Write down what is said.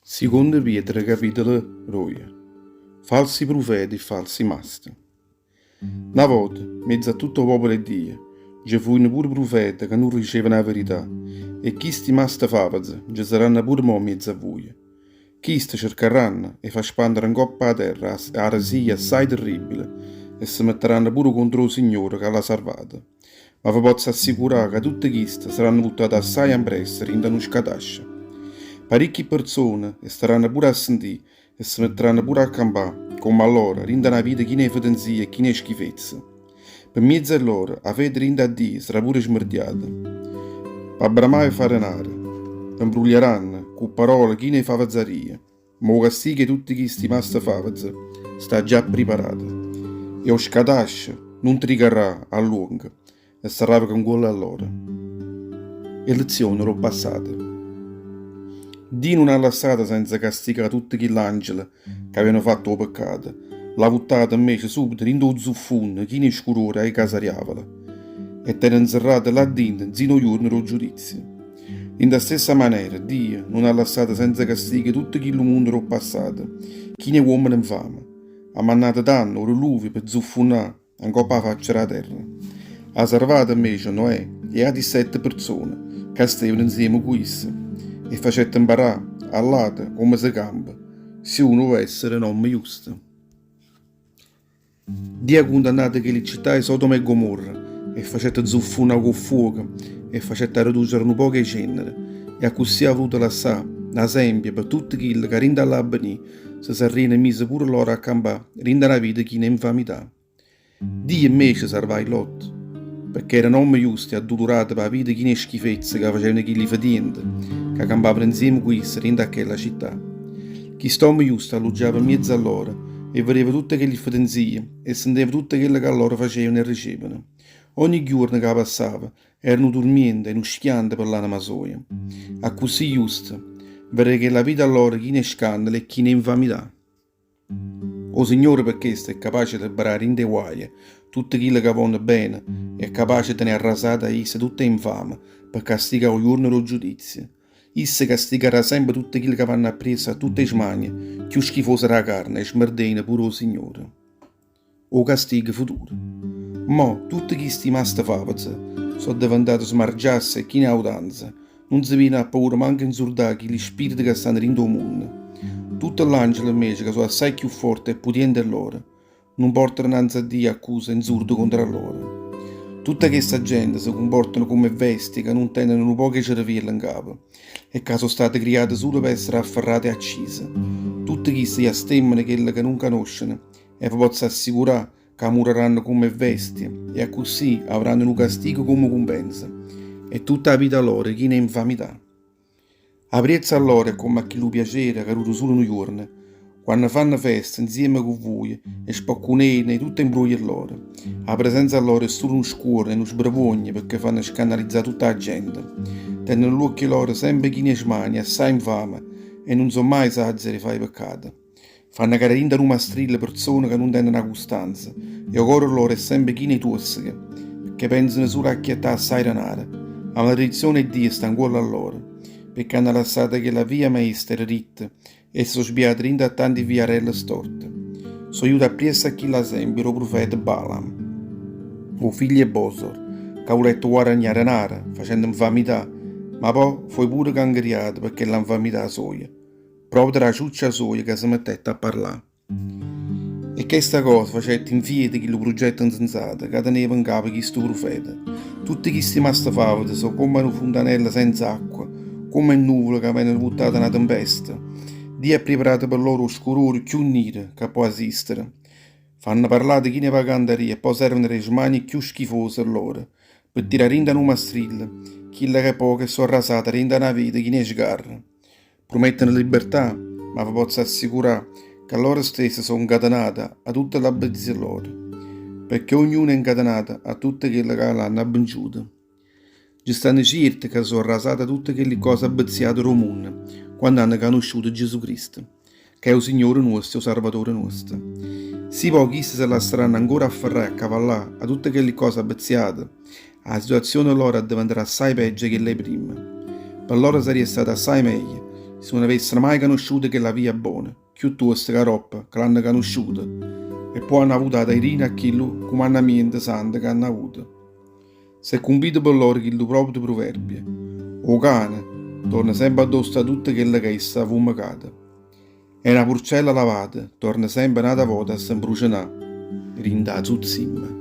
Sicondo Pietro capitolo doje. Falsi prufeti e falsi masti. Na vota, mmiezzo a tutto 'o popolo 'e Dio, nce fujeno pure prufete ca nun dicevano 'a verità, e chisti maste faveze nce saranno pure mo mmiezzo a vuje. Chiste cercarranno 'e fa spandere 'ncoppa 'a terra 'a aresia assaje terribile e se metteranno pure contro 'o Signore ca l'ha sarvata. Ma ve pozzo assicurà ca tutte chiste saranno vuttate assaje ampressa dint' a nu scatascio. Paricchi perzone 'e staranno pure a sentì e se metteranno pure a campà, comm' a lloro, dint' a na vita china 'e fetenzia e china 'e schifezze. Pe mmiezzo 'e lloro, 'a fede dint' a Dio sarà pure smerdiata. P'abbramà 'e fa denare, ve 'mbrugliaranno cu parole chine 'e favezaria. Ma 'o castigo 'e tutte chisti maste faveze sta già priparato, e 'o scatascio nun tricarrà a luongo e s'arraveca 'ncuollo a lloro. 'e lezione d' 'o passato. Dio nun ha lassato senza castigà tutte chill'angele ca avevano fatto 'o peccato, l'ha vuttato 'mmece subito dint' 'o zuffunno chino 'e scurore 'e casa diavolo e tene 'nzerrato là dinto 'nzino 'o juorno d' 'o giudizio. Dint' 'a stessa manera, Dio nun ha lassato senza castigo tutto chillu munno d' 'o passato, chino 'e uommene 'nfame. Ha mannato tanno 'o diluvio pe zuffunnà 'ncopp' 'a faccia d' 'a terra. Ha sarvato 'mmece Noè e ati sette perzone ca stevano 'nzieme cu isso e facette 'mparà a ll'ate comme se campa si uno vo' essere n'ommo justo. Dio ha cundannato chelli città 'e Sodoma e Gomorra, 'e ffacette zuffunnà cu 'o ffuoco, 'e ffacette arreducere nu poco 'e cennere, e accussì ha vuluto lassà n'asempio pe tutte chille ca dint' 'a ll'avvenì se sarriano mise pure loro a campà dint' 'a na vita china 'e 'nfamità. Dio 'mmece sarvaje Lot, pecché era n'ommo justo e addulurato p' 'a vita china 'e schifezze ca facevano chilli fetiente ca campavano 'nzieme cu isso dint' 'a chella città. Chist'ommo justo alluggiava 'mmiezzo a lloro e vedeva tutte chelli fetenzie e senteva tutte chello ca lloro facevano e dicevano. Ogni ghiuorno ca passava era nu turmiento e nu schianto pe ll'anema soja. Accussì justo, vedeva chella vita lloro china 'e scandalo e china 'e 'nfamità. O Signore pe chesto è capace 'e liberà dint' 'e guaje tutte chille ca vonno bene e è capace 'e tenè arrasate a isso tutt' 'e 'nfame pe castigà 'o juorno d' 'o giudizio. Isso castigarrà sempe tutte chille ca vanno appriesso a tutt' 'e smanie cchiù schifose d' 'a carne e smerdeno pure 'o Signore. 'o castigo futuro. Mo tutte chisti maste faveze so' addeventate smargiasse e chine 'e autanza, nun se pigliano appaura manco 'e 'nzurdà chilli spirite ca stanno dint' 'o munno. Tutte ll'angele 'mmece ca so' assaje cchiù forte e putiente 'e loro, nun portano 'nnanze a Dio accuse e 'nzurde contro a loro. Tutta chesta gente se cumportano comme bestie ca nun teneno nu poco 'e cerviello 'ncapo e ca so' state criate sulo pe essere afferrate e accise. Tutte chiste jastemmano chello ca nun canosceno E ve pozzo assicurà ca murarranno comm' 'e vvestie e accussì avranno nu castigo comme cumpensa e tutta 'a vita loro china 'e 'nfamità. 'a priezza lloro è comm' a chillu piacere ca dura sulo nu juorno, quanno fanno festa 'nzieme cu vuje e spoccuneno 'e tutt' 'e 'mbruoglie lloro. 'A presenza lloro è sulo nu scuorno e nu sbrevuogno pecché fanno scannalizzà tutta 'a gente. Teneno ll'uocchie loro sempe chine 'e smanie assaje 'nfame e nun so' maje sazie 'e fa 'e peccate. Fanno carè dint' 'a nu mastrillo perzone ca nun teneno 'a custanza e 'o core loro è sempe chino 'e tuosseche, pecchè penzano sulo a acchiattà assaje denare. A maledizione 'e Dio sta 'ncuollo a loro, pecchè hanno lassato chella via maesta e deritta e se so' sbiate dint' 'a tanti viarelle storte. So' jute appriesso a chill'asempio d' 'o prufeta Balaam, 'o figlio 'e Bosor, ca vulette guaragnà denare facendo 'nfamità, ma po' fuje pure cangheriato pe chella 'nfamità soja. Proprio d' 'a ciuccia soja ca se mettette a parlà. E chesta cosa facette 'nfieto chillu pruggetto 'nsensato ca teneva 'ncapo chistu prufeta. Tutte chisti mastefavete so' comm' a nu funtanello senza acqua, comm' 'e nuvole ca veneno vuttate 'a na tempesta. Dio ha priparato pe lloro 'o scurore cchiù niro ca po' esistere. Fanno parlà de chine 'e vacantaria e po' servono d' 'e smanie cchiù schifose lloro pe tirà dint' a nu mastrillo chille ca po' che so' arrasate dint' a na vita chine 'e sgarre. Prumetteno libertà, ma ve pozzo assicurà ca loro stesse so' 'ncatenate 'a tutte ll'abbezie loro, pecché ognuno è 'ncatenato 'a tutte chelle ca l'hanno abbenciuto. Nce stanno cierte ca so' arrasate 'a tutte chelli cose abbeziate d' 'o munno quanno hanno canusciuto Giesù Cristo, ca è 'o Signore nuosto e 'o Sarvatore nuosto. Si po' chiste se lassaranno ancora afferrà e accavallà 'a tutte chelli cose abbeziate, 'A situazione loro addeventarà assaje peggio 'e chella 'e primma. Pe lloro sarria stato assaje meglio. si nun avessero maje canusciuto chella via bona, cchiuttosto ca doppo ca l'hanno canusciuta e po' hanno avutato 'e rine a chillu cumannamiento santo ca hanno avuto. S'è cumpito pe lloro chillu proprio pruverbio, 'O cane torna sempe addò sta tutto chello ca isso ha vummecato. E na purcella lavata torna sempe n'ata vota a se 'mbrucenà dint' 'a zuzzimma.